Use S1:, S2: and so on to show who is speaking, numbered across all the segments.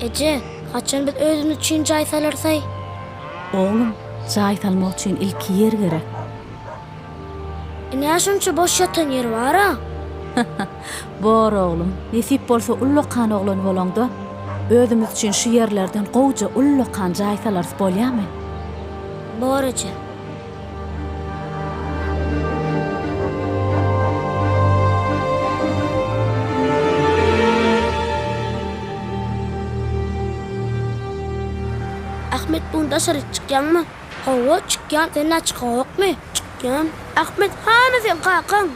S1: Eje, haçan biz özümiz üçin jaý salarsaý?
S2: Oglum, jaý salmak üçin ilki ýer gerek.
S1: Ine şunça boş ýatan ýer bar-a.
S2: Bor, oglum. Nesip bolsa ullakan oglan bolaňda, özümiz üçin şu ýerlerden gowja ullakan jaý salarys bolýamy?
S1: Bor, eje. Ahmet bu gün daşary çykýaňmy? Hawa, çykýan. Sen-ä çykaňokmy? Çykýan. Ahmet, hany seň kakaň?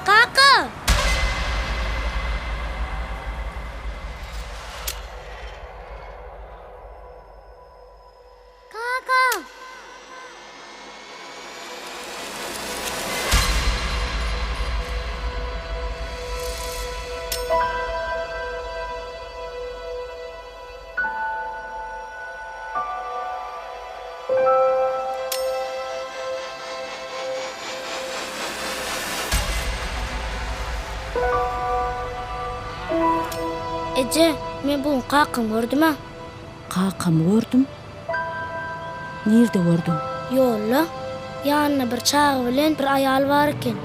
S1: Kaka! Kaka! Eje, men bu gün kakamy gördüm-ä.
S2: Kakamy gördüm. Nirde gördüň?
S1: Ýolda. Ýanynda bir çaga bilen bir aýal bar eken.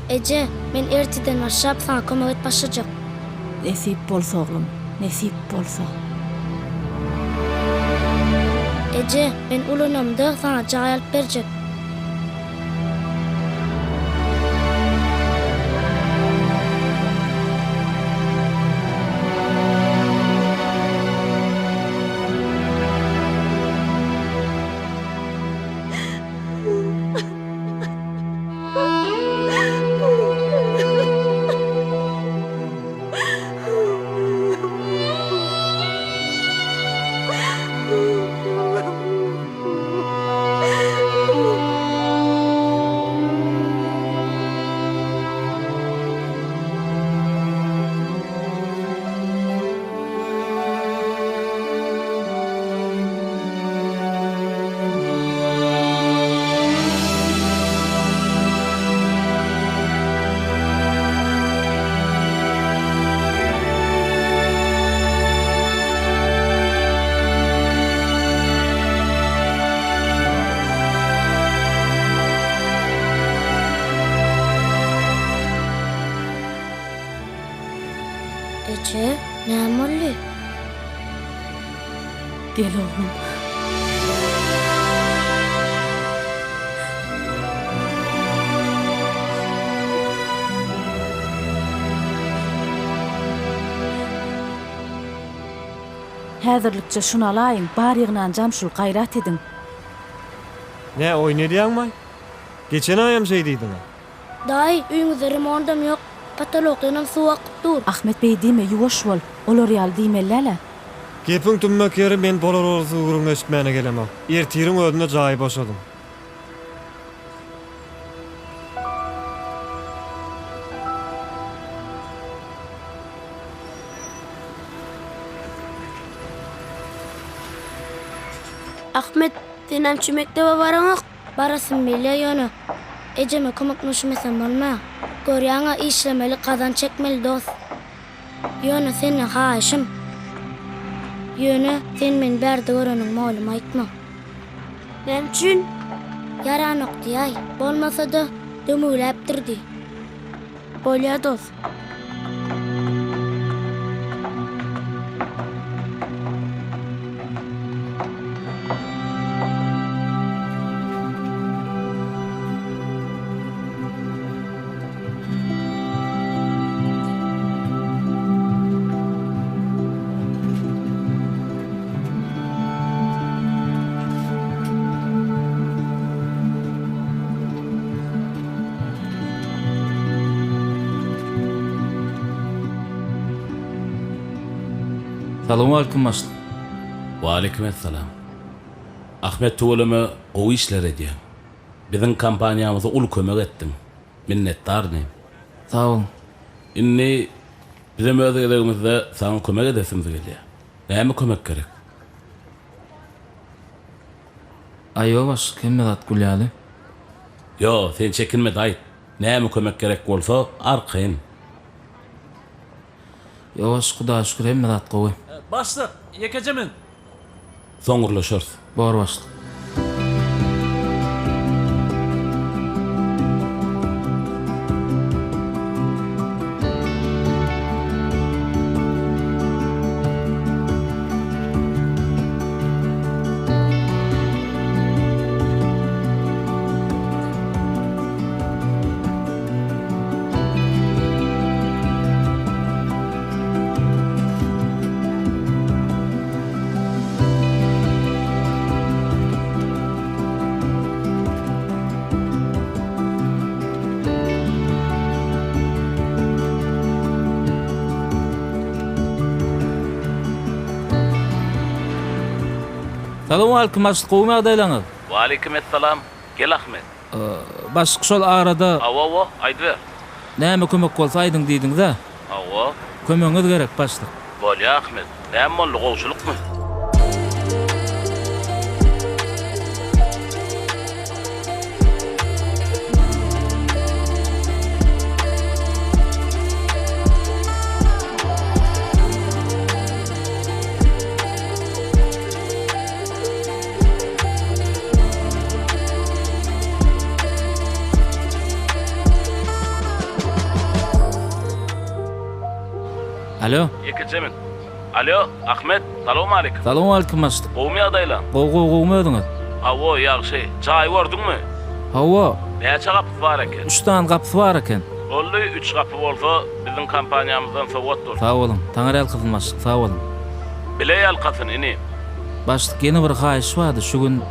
S1: Eje, men ertirden başlap saňa kömek edip başlajak.
S2: Nesip bolsa oglum, nesip bolsa.
S1: Eje, men ulanamda saňa jaý alyp berjek. Eje, näme boldy?
S2: Gel oglum. Häzirlikçe şuny alaýyň, bar ýygnanjam şul, gaýrat ediň.
S3: Nä oýun edýäňmaý? Geçen aýam şeý diýdiň-ä.
S1: Daýy, öýüňizde remondam ýok, potolokdanam suw akyp dur.
S2: Ahmet beý diýme, ýuwaş bol. Olar ýaly diýmeli däl-ä.
S3: Gepiň tümmek ýeri men bolar-bolsuz gürrüň eşitmäne gelemok. Ertiriň özünde jaýy boşadyň.
S1: Ahmet, sen näme üçin mekdebe baraňok? Barasym gelýär ýöne ejeme kömekleşmesem bolmaýar. Görýäň-ä işlemeli, gazanç etmeli dost. Ýöne senden haýyşym, ýöne sen meni bärde göreniňi molluma aýtma. Näme üçin? Ýaranok diýäý, bolmasa-da dömügläpdir diý. Bolýa dos.
S4: Salowmalikim başlyk. Waleýkim essalam. Ahmet tüweleme gowy işler edýäň. Biziň kompaniýamyza uly kömek etdiň. Minnetdar inim.
S5: Sag boluň.
S4: Indi bizem öz gezegimizde saňa kömek edesimiz gelýär. Näme kömek gerek?
S5: Aý ýok başlyk hemme zat gül ýaly.
S4: Ýo, sen çekinme-de aýt. Näme kömek gerek bolsa, arkaýyn.
S5: Ýowaş, Hudaýa şükür hemme zat gowy.
S6: Başlyk, ýekeje men.
S4: Soň gürleşeris.
S5: Bor başlyk. Salowmalikim başlyk gowumy ýagdaýlaňyz?
S4: Waleýkim essalam, gel Ahmet.
S5: Başlyk şol arada.
S4: Hawa hawa, aýdyber.
S5: Näme kömek bolsa aýdyň diýdiňiz-ä.
S4: Hawa.
S5: Kömegiňiz gerek başlyk.
S4: Bolýa Ahmet. Näme boldy, gowşulykmy?
S5: Alo.
S4: Ýekeje min. Alo, Ahmet, salowmalikim.
S5: Salowmalikim başlyk.
S4: Gowumy ýagdaýlaň?
S5: Gowy gowy gowumy özüňiz?
S4: Hawa, ýagşy. Jaýy gördüňmi?
S5: Hawa.
S4: Näçe gapysy bar eken?
S5: Üç sany gapysy bar eken.
S4: Boldy, üç gapy bolsa, biziň kompaniýamyzdan sowgat bolsun.
S5: Sag boluň. Taňryýalkasyn başlyk, sag boluň.
S4: Bile ýalkasyn, inim.
S5: Başlyk ýene bir haýyş bardy, şu gün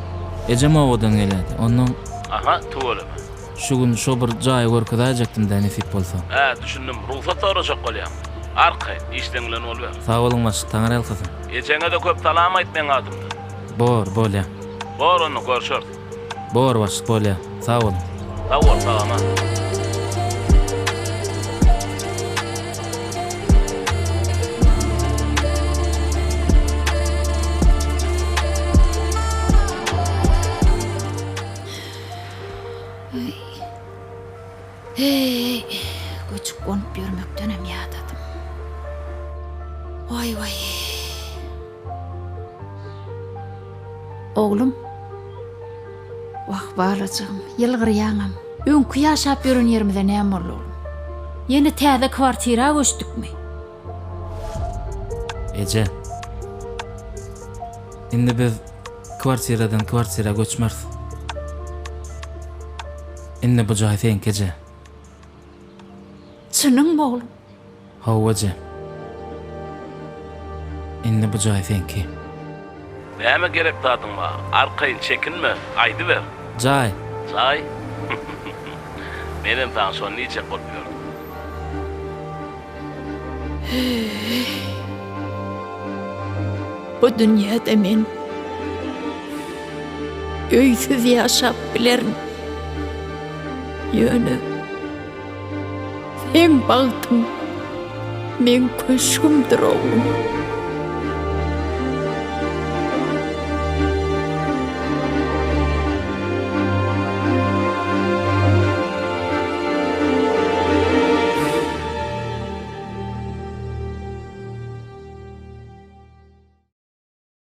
S5: ejem obadan gelýärdi. Onnoň.
S4: Aha, tüweleme.
S5: Şu gün şo bir jaýy görkezäýjekdim-dä nesip bolsa.
S4: Hä, düşündim. Rugsat sorajak bolýaň. Arkaýyn, işleň bilen boluber.
S5: Sag boluň başlyk, Taňryýalkasyn.
S4: Ejeňe-de köp salam aýt meň adymdan.
S5: Bor, bolýa.
S4: Bor onda, görşeris.
S5: Bor başlyk, bolýa. Sag boluň.
S4: Sag bol, sag-aman.
S7: Heý, göçüp-gonup ýörmekdenem ýadadym. Waý-waý. Oglum. Wah, balajygym, ýylgyrýaňam. Öňki ýaşap ýören ýerimize näme boldy, oglum?
S2: Ýene täze kwartira göçdükmi?
S5: Eje. Indi biz kwartiradan kwartira göçmeris. Indi bu jaý seňki eje.
S7: Çynyňmy, oglum?
S5: Hawa eje. Indi bu jaý seňki.
S4: Näme gerek zadyň bar? Arkaýyn çekinme, aýdyber.
S5: Jaý.
S4: Jaý? Menem saňa şony diýjek bolup ýördüm.
S7: Bu dünýäde men öýsüz ýaşap bilerin. Ýöne seň bagtyň meň köşgümdir oglum.